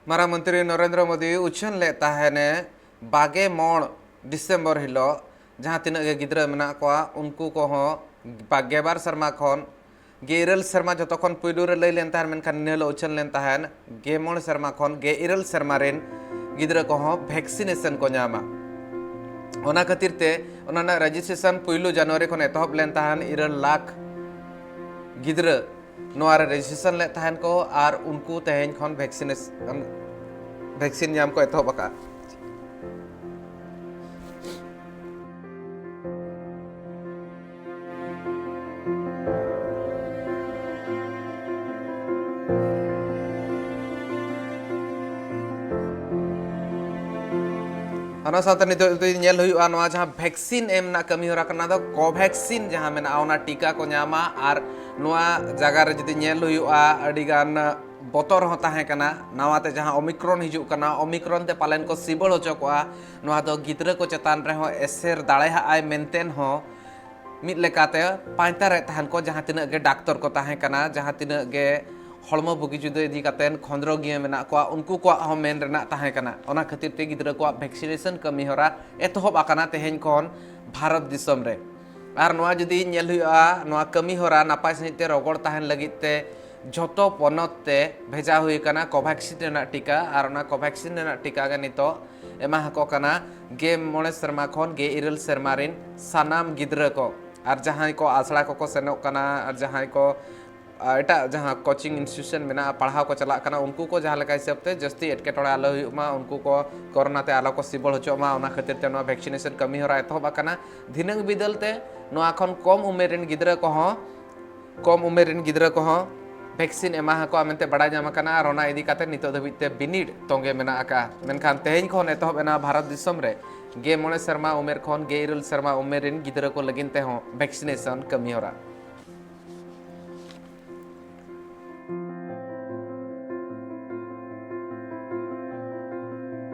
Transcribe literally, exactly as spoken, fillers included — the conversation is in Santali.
ᱢᱟᱨᱟᱝ ᱢᱚᱱᱛᱨᱤ ᱱᱚᱨᱮᱱᱫᱨᱚ ᱢᱳᱫᱤ ᱩᱪᱷᱟᱹᱱ ᱞᱮᱫ ᱛᱟᱦᱮᱱᱮ ᱵᱟᱜᱮ ᱢᱚᱬ ᱰᱤᱥᱮᱢᱵᱚᱨ ᱦᱤᱞᱳᱜ ᱡᱟᱦᱟᱸ ᱛᱤᱱᱟᱹᱜ ᱜᱮ ᱜᱤᱫᱽᱨᱟᱹ ᱢᱮᱱᱟᱜ ᱠᱚᱣᱟ, ᱩᱱᱠᱩ ᱠᱚᱦᱚᱸ ᱵᱟ-, ᱜᱮᱞᱵᱟᱨ ᱥᱮᱨᱢᱟ ᱠᱷᱚᱱ ᱜᱮᱞ ᱤᱨᱟᱹᱞ ᱥᱮᱨᱢᱟ ᱡᱚᱛᱚ ᱠᱷᱚᱱ ᱯᱩᱭᱞᱩ ᱨᱮ ᱞᱟᱹᱭ ᱞᱮᱱ ᱛᱟᱦᱮᱱ, ᱢᱮᱱᱠᱷᱟᱱ ᱤᱱᱟᱹ ᱦᱤᱞᱳᱜ ᱩᱪᱷᱟᱹᱱ ᱞᱮᱱ ᱛᱟᱦᱮᱱ ᱜᱮᱞ ᱢᱚᱬ ᱥᱮᱨᱢᱟ ᱠᱷᱚᱱ ᱜᱮᱞ ᱤᱨᱟᱹᱞ ᱥᱮᱨᱢᱟ ᱨᱮᱱ ᱜᱤᱫᱽᱨᱟᱹ ᱠᱚᱦᱚᱸ ᱵᱷᱮᱠᱥᱤᱱᱮᱥᱚᱱ ᱠᱚ ᱧᱟᱢᱟ᱾ ᱚᱱᱟ ᱠᱷᱟᱹᱛᱤᱨ ᱛᱮ ᱚᱱᱟ ᱨᱮᱱᱟᱜ ᱨᱮᱡᱤᱥᱴᱨᱮᱥᱚᱱ ᱯᱩᱭᱞᱩ ᱡᱟᱱᱩᱣᱟᱨᱤ ᱠᱷᱚᱱ ᱮᱛᱚᱦᱚᱵ ᱞᱮᱱ ᱛᱟᱦᱮᱱ, ᱤᱨᱟᱹᱞ ᱞᱟᱠᱷ ᱜᱤᱫᱽᱨᱟᱹ ᱱᱚᱣᱟ ᱨᱮ ᱨᱮᱡᱤᱥᱴᱨᱮᱥᱚᱱ ᱞᱮᱫ ᱛᱟᱦᱮᱱ ᱠᱚ, ᱟᱨ ᱩᱱᱠᱩ ᱛᱮᱦᱮᱧ ᱠᱷᱚᱱ ᱵᱷᱮᱠᱥᱤᱱᱮᱥᱚᱱ, ᱵᱷᱮᱠᱥᱤᱱ ᱧᱟᱢ ᱠᱚ ᱮᱛᱚᱦᱚᱵ ᱟᱠᱟᱫᱼᱟ᱾ ᱚᱱᱟ ᱥᱟᱶᱛᱮ ᱱᱤᱛᱚᱜ ᱡᱩᱫᱤ ᱧᱮᱞ ᱦᱩᱭᱩᱜᱼᱟ, ᱱᱚᱣᱟ ᱡᱟᱦᱟᱸ ᱵᱷᱮᱠᱥᱤᱱ ᱮᱢ ᱨᱮᱱᱟᱜ ᱠᱟᱹᱢᱤ ᱦᱚᱨᱟ ᱠᱟᱱᱟ, ᱫᱚ ᱠᱳᱵᱷᱮᱠᱥᱤᱱ ᱡᱟᱦᱟᱸ ᱢᱮᱱᱟᱜᱼᱟ, ᱚᱱᱟ ᱴᱤᱠᱟ ᱠᱚ ᱧᱟᱢᱟ᱾ ᱟᱨ ᱱᱚᱣᱟ ᱡᱟᱭᱜᱟ ᱨᱮ ᱡᱩᱫᱤ ᱧᱮᱞ ᱦᱩᱭᱩᱜᱼᱟ, ᱟᱹᱰᱤᱜᱟᱱ ᱵᱚᱛᱚᱨ ᱦᱚᱸ ᱛᱟᱦᱮᱸ ᱠᱟᱱᱟ᱾ ᱱᱟᱣᱟᱛᱮ ᱡᱟᱦᱟᱸ ᱳᱢᱤᱠᱨᱚᱱ ᱦᱤᱡᱩᱜ ᱠᱟᱱᱟ, ᱳᱢᱤᱠᱨᱚᱱ ᱛᱮ ᱯᱟᱞᱮᱱ ᱠᱚ ᱥᱤᱵᱟᱹᱲ ᱦᱚᱪᱚ ᱠᱚᱜᱼᱟ, ᱱᱚᱣᱟ ᱫᱚ ᱜᱤᱫᱽᱨᱟᱹ ᱠᱚ ᱪᱮᱛᱟᱱ ᱨᱮᱦᱚᱸ ᱮᱥᱮᱨ ᱫᱟᱲᱮᱭᱟᱜᱼᱟᱭ ᱢᱮᱱᱛᱮᱱ ᱦᱚᱸ ᱢᱤᱫ ᱞᱮᱠᱟᱛᱮ ᱯᱟᱸᱭᱛᱟᱨᱮᱫ ᱛᱟᱦᱮᱱ ᱠᱚ ᱡᱟᱦᱟᱸ ᱛᱤᱱᱟᱹᱜ ᱜᱮ ᱰᱟᱠᱛᱚᱨ ᱠᱚ ᱛᱟᱦᱮᱸ ᱠᱟᱱᱟ, ᱡᱟᱦᱟᱸ ᱛᱤᱱᱟᱹᱜ ᱜᱮ ᱦᱚᱲᱢᱚ ᱵᱩᱜᱤ ᱡᱩᱫᱟᱹ ᱤᱫᱤ ᱠᱟᱛᱮ ᱠᱷᱚᱸᱫᱽᱨᱚᱸᱫᱽᱤᱭᱟᱹ ᱢᱮᱱᱟᱜ ᱠᱚᱣᱟ, ᱩᱱᱠᱩ ᱠᱚᱣᱟᱜ ᱦᱚᱸ ᱢᱮᱱ ᱨᱮᱱᱟᱜ ᱛᱟᱦᱮᱸ ᱠᱟᱱᱟ᱾ ᱚᱱᱟ ᱠᱷᱟᱹᱛᱤᱨ ᱛᱮ ᱜᱤᱫᱽᱨᱟᱹ ᱠᱚᱣᱟᱜ ᱵᱷᱮᱠᱥᱤᱱᱮᱥᱚᱱ ᱠᱟᱹᱢᱤ ᱦᱚᱨᱟ ᱮᱛᱚᱦᱚᱵ ᱟᱠᱟᱱᱟ ᱛᱮᱦᱮᱧ ᱠᱷᱚᱱ ᱵᱷᱟᱨᱚᱛ ᱫᱤᱥᱚᱢ ᱨᱮ᱾ ᱟᱨ ᱱᱚᱣᱟ ᱡᱩᱫᱤ ᱧᱮᱞ ᱦᱩᱭᱩᱜᱼᱟ, ᱱᱚᱣᱟ ᱠᱟᱹᱢᱤ ᱦᱚᱨᱟ ᱱᱟᱯᱟᱭ ᱥᱟᱺᱦᱤᱡ ᱛᱮ ᱨᱚᱜᱚᱲ ᱛᱟᱦᱮᱱ ᱞᱟᱹᱜᱤᱫ ᱛᱮ ᱡᱷᱚᱛᱚ ᱯᱚᱱᱚᱛ ᱛᱮ ᱵᱷᱮᱡᱟ ᱦᱩᱭ ᱟᱠᱟᱱᱟ ᱠᱳᱵᱷᱮᱠᱥᱤᱱ ᱨᱮᱱᱟᱜ ᱴᱤᱠᱟ᱾ ᱟᱨ ᱚᱱᱟ ᱠᱳᱵᱷᱮᱠᱥᱤᱱ ᱨᱮᱱᱟᱜ ᱴᱤᱠᱟ ᱜᱮ ᱱᱤᱛᱚᱜ ᱮᱢᱟ ᱟᱠᱚ ᱠᱟᱱᱟ ᱜᱮᱞ ᱢᱚᱬᱮ ᱥᱮᱨᱢᱟ ᱠᱷᱚᱱ ᱜᱮᱞ ᱤᱨᱟᱹᱞ ᱥᱮᱨᱢᱟ ᱨᱮᱱ ᱥᱟᱱᱟᱢ ᱜᱤᱫᱽᱨᱟᱹ ᱠᱚ᱾ ᱟᱨ ᱡᱟᱦᱟᱸᱭ ᱠᱚ ᱟᱥᱲᱟ ᱠᱚᱠᱚ ᱥᱮᱱᱚᱜ ᱠᱟᱱᱟ, ᱟᱨ ᱡᱟᱦᱟᱸᱭ ᱠᱚ, ᱟ, ᱮᱴᱟᱜ ᱡᱟᱦᱟᱸ ᱠᱳᱪᱤᱝ ᱤᱱᱥᱴᱤᱴᱤᱭᱩᱥᱚᱱ ᱢᱮᱱᱟᱜᱼᱟ, ᱯᱟᱲᱦᱟᱣ ᱠᱚ ᱪᱟᱞᱟᱜ ᱠᱟᱱᱟ, ᱩᱱᱠᱩ ᱠᱚ ᱡᱟᱦᱟᱸ ᱞᱮᱠᱟ ᱦᱤᱥᱟᱹᱵ ᱛᱮ ᱡᱟᱹᱥᱛᱤ ᱮᱴᱠᱮᱴᱚᱬᱮ ᱟᱞᱚ ᱦᱩᱭᱩᱜ ᱢᱟ, ᱩᱱᱠᱩ ᱠᱚ ᱠᱳᱨᱳᱱᱟ ᱛᱮ ᱟᱞᱚ ᱠᱚ ᱥᱤᱵᱚᱲ ᱦᱚᱪᱚᱜ ᱢᱟ, ᱚᱱᱟ ᱠᱷᱟᱹᱛᱤᱨ ᱛᱮ ᱱᱚᱣᱟ ᱵᱷᱮᱠᱥᱤᱱᱮᱥᱚᱱ ᱠᱟᱹᱢᱤ ᱦᱚᱨᱟ ᱮᱛᱚᱦᱚᱵ ᱟᱠᱟᱱᱟ᱾ ᱫᱷᱤᱱᱟᱹᱝ ᱵᱤᱫᱟᱹᱞ ᱛᱮ ᱱᱚᱣᱟ ᱠᱷᱚᱱ ᱠᱚᱢ ᱩᱢᱮᱨ ᱨᱮᱱ ᱜᱤᱫᱽᱨᱟᱹ ᱠᱚᱦᱚᱸ ᱠᱚᱢ ᱩᱢᱮᱨ ᱨᱮᱱ ᱜᱤᱫᱽᱨᱟᱹ ᱠᱚᱦᱚᱸ ᱵᱷᱮᱠᱥᱤᱱ ᱮᱢᱟ ᱟᱠᱚᱣᱟ ᱢᱮᱱᱛᱮ ᱵᱟᱲᱟᱭ ᱧᱟᱢ ᱟᱠᱟᱱᱟ᱾ ᱟᱨ ᱚᱱᱟ ᱤᱫᱤ ᱠᱟᱛᱮ ᱱᱤᱛᱚᱜ ᱫᱷᱟᱹᱵᱤᱡ ᱛᱮ ᱵᱤᱱᱤᱰ ᱛᱚᱸᱜᱮ ᱢᱮᱱᱟᱜ ᱟᱠᱟᱫᱼᱟ᱾ ᱢᱮᱱᱠᱷᱟᱱ ᱛᱮᱦᱮᱧ ᱠᱷᱚᱱ ᱮᱛᱚᱦᱚᱵ ᱮᱱᱟ ᱵᱷᱟᱨᱚᱛ ᱫᱤᱥᱚᱢ ᱨᱮ ᱜᱮᱞ ᱢᱚᱬᱮ ᱥᱮᱨᱢᱟ ᱩᱢᱮᱨ ᱠᱷᱚᱱ ᱜᱮᱞ ᱤᱨᱟᱹᱞ ᱥᱮᱨᱢᱟ ᱩᱢᱮᱨ ᱨᱮᱱ ᱜᱤᱫᱽᱨᱟᱹ ᱠᱚ ᱞᱟᱹᱜᱤᱫ ᱛᱮᱦᱚᱸ ᱵᱷᱮᱠᱥᱤᱱᱮᱥᱚᱱ ᱠᱟᱹᱢᱤ ᱦᱚᱨᱟ᱾